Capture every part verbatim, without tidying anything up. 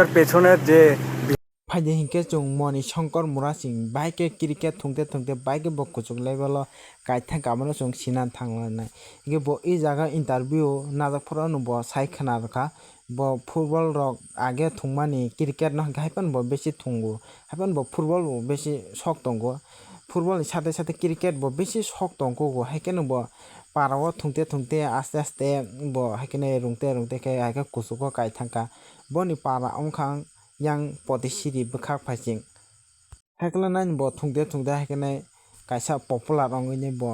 এর পেছনের যে Phaidi hinkhe chwng Moni Shankar Murasing bai khe cricket thungte thungte bai khe bo kuchuk level o kaithang kamono chwng sina thanglanai. Hinkhe bo e jaga interview najak phuru no bo sai khwna rwkha. Bo football rok age thungmani cricket no hinkhe haiphano bo besi thungo. Haiphano bo football bo besi sok tongo. Football ni sate sate cricket bo besi sok tongkugo. Haikheno bo para o thungte thungte aste aste bo haikheno rungte rungte khe haikhe kuchugo kaithangkha. Boni para wngkha yang Potisiri bwkhak phaising. Haikhe nai bo thungde thungde haikhe nai kaisa popular wngwi nai bo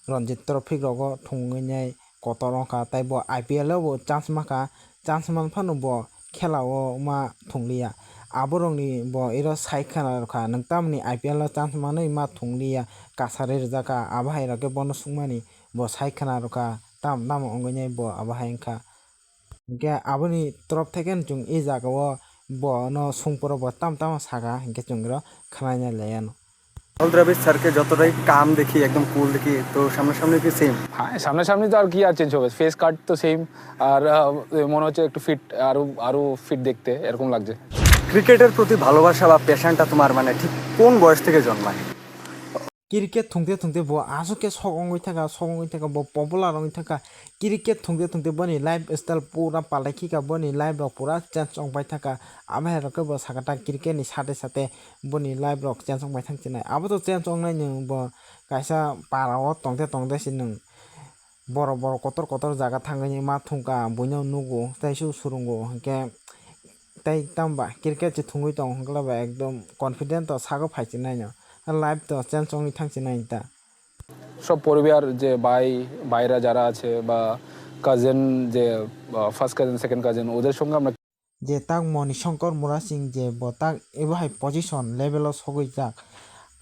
Ranji Trophy rogo thungwi nai kotor wngkha, tei bo I P L o bo chance mankha, chance man phano bo khela o ma thungliya. Aborokni bo iro sai khwna rwkha, nwng tamni I P L o chance manwi ma thungliya, kasarwi rwjakha, abo hai rokhe bono swngmani bo sai khwna rwkha, tam tamo wngwi nai bo abo hai wngkha. Hinkhe aboni torop theke chwng e jagao bono sungporo bo tam tamo saka, hinkhe chwng iro khwnaina laiano. Rahul দ্রাবিড় স্যারকে যতটাই কাম দেখি, একদম কুল দেখি, তো সামনাসামনি কি সেম? হ্যাঁ, সামনাসামনি তো আর কি আর চেঞ্জ হবে, ফেস কাট তো সেম। আর আহ, মনে হচ্ছে একটু ফিট, আরো আরো ফিট দেখতে এরকম লাগছে। ক্রিকেটের প্রতি ভালোবাসা বা প্যাশনটা তোমার মানে ঠিক কোন বয়স থেকে জন্মায়? Cricket thungte thungte bo aswk khe sok wngwi thangkha, sok wngwi thangkha, bo popular wngwi thangkha. Cricket thungte thungte boni lifestyle pura palai khika, boni life rok pura change wngpai thangkha. Abo hai rok khe bo sakha ta cricket ni sate sate boni life rok change wngpai thang chinai. Abo to change wngnai nwng bo kaisa para o tongte tongte se nwng borok borok kotor kotor jaga thangwi ma thungkha, buino nugo tei se swrwngo hinkhe. Tei tamo ba cricket se thungwi tongo hwnkhe ba ekdom confident to sago phai chinai no, life to change wngwi thang chinai ta. সব পরিবার যে ভাই, ভাইরা যারা আছে বা কাজিন যে, আহ, first cousin, second cousin, ওদের সঙ্গে আমরা Je tak Moni Shankar Murasing je bo tak ebo hai position level o sogwi jak.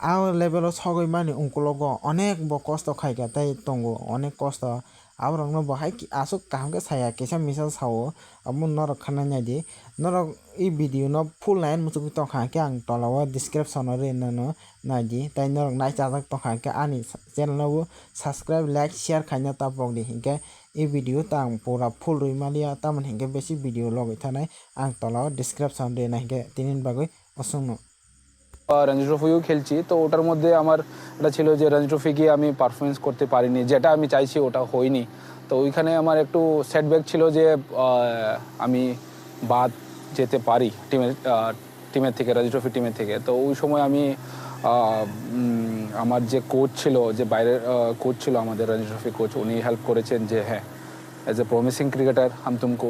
A level o sogwi mani ungkulogo onek bo kosto khaikha tei tongo, onek kosto. Aborokno bo hai ki-, aswk kaham khe saya, kisa misa sao, abo norok khanai naidi. Norok e video no full nai muchungwi tongkha khe ang tola o description o rinano naidi. Tei norok nai chajak tongkha khe ani channel no bo subscribe, like, share khaina ta pokdi. Hinkhe e video ta ang pura full rwi maliya, tamoni hinkhe basic video logwi thanai ang tola o description rinai hinkhe tini bagwi osongno. আহ, রঞ্জি ট্রফিও খেলছি, তো ওটার মধ্যে আমার এটা ছিল যে রঞ্জি ট্রফি গিয়ে আমি পারফরমেন্স করতে পারিনি, যেটা আমি চাইছি ওটা হয়নি। তো ওইখানে আমার একটু সেটব্যাক ছিল যে, আহ, আমি বাদ যেতে পারি টিমের, আহ, টিমের থেকে, রঞ্জি ট্রফি টিমের থেকে। তো ওই সময় আমি, আহ, উম, আমার যে কোচ ছিল, যে বাইরের, আহ, কোচ ছিল আমাদের রঞ্জি ট্রফি কোচ, উনি হেল্প করেছেন যে, "হ্যাঁ, as a promising cricketer, हम तुमको"